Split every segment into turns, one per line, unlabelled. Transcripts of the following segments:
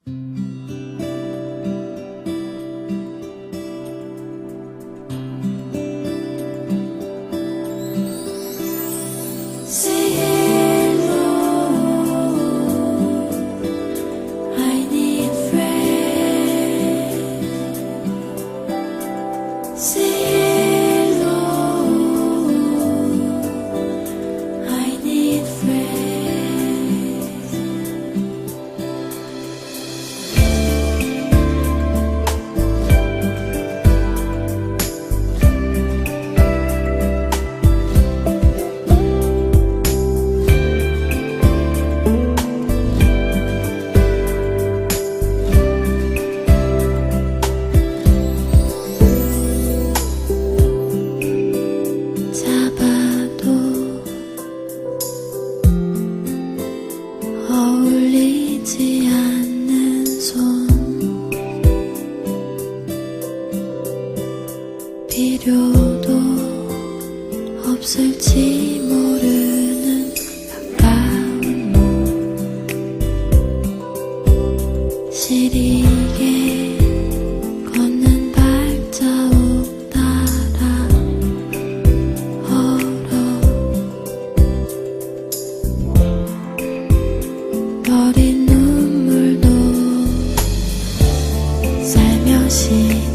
Say hello, I need friends. Say hello, I need friends. 잡아도 어울리지 않는 손 필요도 없을지 모르는 가까운 몸 시리게 걷는 발자국 따라 얼어 버린 눈물도 살며시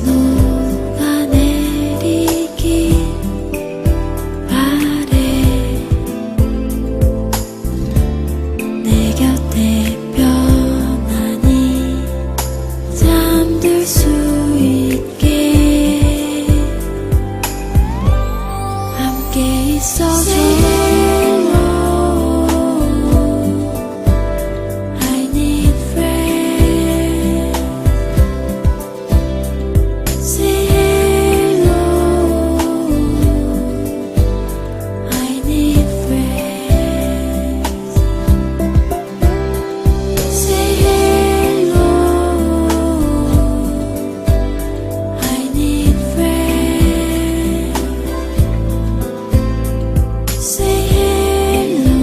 녹아내리길 바래. 내 곁에 편안히 잠들 수 있게 함께 있어줘. I need friends. Say hello. I need friends. Say hello. I need friends. Say hello.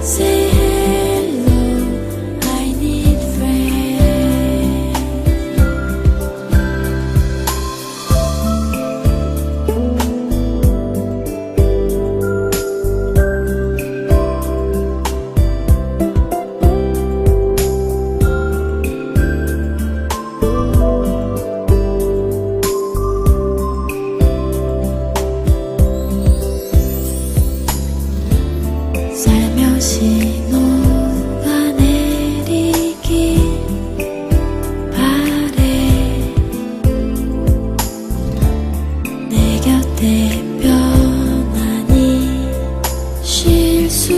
Say hello. I need friends. 살며시 녹아내리길 바래. 내 곁에 편안히 쉴 수